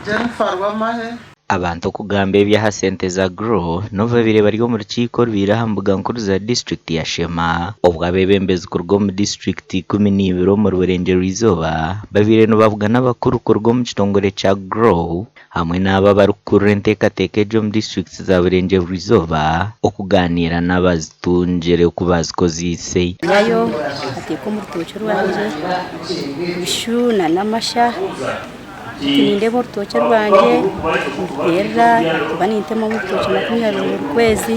Jennifer Rwamahe. Abantu okugamba ebi aha sente za Grow n'obu babaire bari omu rukiiko orubaire aha mbuga nkuru za disiturikiti ya Sheema obwo abeebembezi kuruga omu disiturikiti 12 omuri Burengyerwa-izooba babaire nibabugana abakuru kuruga omu kitongore kya Grow hamwe n'abo abarikukurira enteekateeka egi omu disiturikiti za Burengyerwa-izooba okugaaniira n'abazitungire oku baazikozeise. Nyayo nkateeka omu rutookye rwangye ebishu n'amasha. Hati nindeeba orutookye rwangye niruterera ahakuba nintemamu ebitookye 20 buri kwezi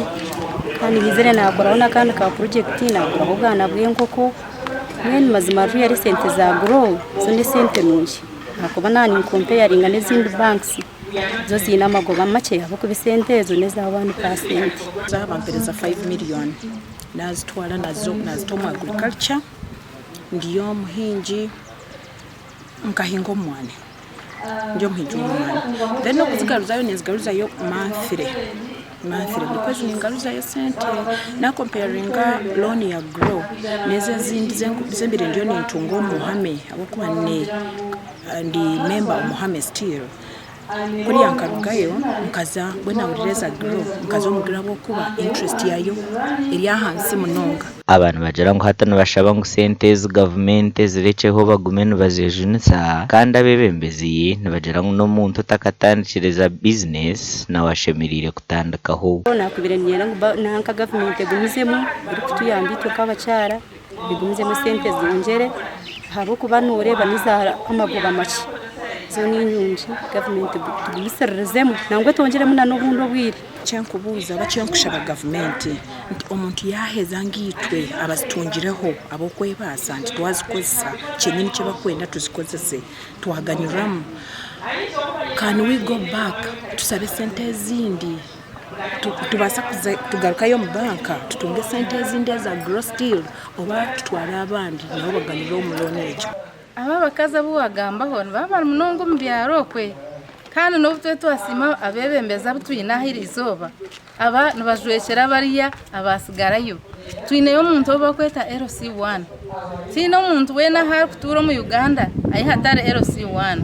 kandi nyizire nakoraho n'akandi ka purojekiti naguraho obwana bw'enkoko mbwenu mazima riri esente za grow zo n'esente nungi ahakuba naaba ninkompeyaringa n'ezindi banks zo ziine amagoba makye ahabw'okuba esente ezo n'eza wani paasenti. Bampereza 5 million nazitwara nazo nazita omu agriculture ndi omuhingi. Nkahinga omwani, ndi omuhingi w'omwani then okuzigaruzayo ninzigaruzayo monthly, monthly buri kwezi ningaruzayo sente. Nakompeyaringa loan ya grow n'ezi ezindi ezimbaire ndiyo nintunga omu muhame ahabw'okuba ndi member omu muhame still. Kuriya nkarugayo nkaza mbwenu nahurira eza grow nkaza omu grow ahabw'okuba interest yaayo eri ahansi munonga. Aba nibagira ngu hati nibashaba ngu sente ezi gavumenti ezirekyeho bagume nibazejunisa kandi abeebembezi nibagira ngu n'omuntu otakatandikire za bizinesi nawe ashemereire kutandikaho. Nakubaire niinyenda ngu nanka gavumenti egumizemu erikutuyamba itwe nk'abakyara egumizemu esente zongyere ahabw'okuba noreeba niza amagoba makye zo ninungi gavumenti etugumisiririzemu nangwa etwongyeremu n'obundi obwire. Ekyenkubuuza oba ekyenkushaba gavumenti nti omuntu yaaheza nkaitwe abazitungireho ab'okwebaasa nti twazikozesa kyenyini eki barikwenda tuzikozese twaganyurwamu can we go back tushabe esente ezindi tubaase kugarukayo omu banka tutunge esente ezindi eza grow still oba tutware abandi nabo baganyurwe omu loan egyo. Aba abakazi abu waagambaho nibaba bari munonga omu byaro okwe kandi n'obu tube twasiima abeebembezi abu twine aha eriizooba, aba nibajwekyera bariya abaatsigarayo. Twineyo omuntu ou barikweta LC1. Tihaine omuntu weena ahu arikutuura omu Uganda ahi hatari LC1.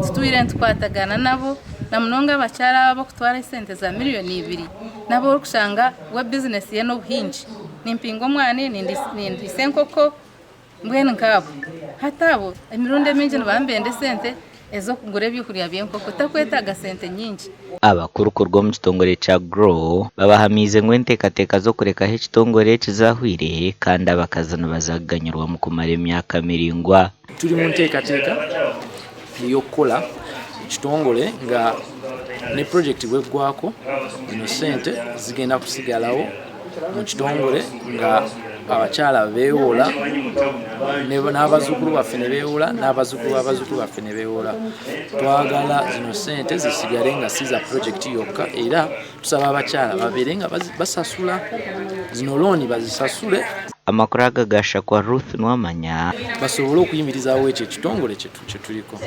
Tutwire nitukwatagana nabo na munonga abakyara aba ab'okutwara esente za miriyoni ibiri n'abu orikushanga we bizinesi ye n'obuhingi. Nimpinga omwani, nindiisa enkoko. Mbwenu nk'abo hati abo emirundi emingi nibaba nibenda esente ez'okugura ebyokurya by'enkoko takwetaaga sente nyingi. Abakuru kuruga omu kitongore kya Grow babahamiize ngu enteekateeka z'okurekaho ekitongore eki zahwire kandi abakazi nibaza kuganyirwamu kumara emyaka miraingwa. Turi mu nteekateeka ey'okukora ekitongore nga ne purojekiti bw'eggwako zino sente zigenda kusigalawo mu kitongore nga abakyala beewola n'abazzukulu baffe ne beewola n'abazzukulu b'abazzukulu baffe ne beewola. Twagala zino sente zisigale nga si za purojekiti yokka era tusaba abakyala babeere nga basasula zino looni bazisasule. Amakuru aga gashakwa Ruth Nuwamanya. Basobole okuyimirizaawo ekyo ekitongole kye turiko.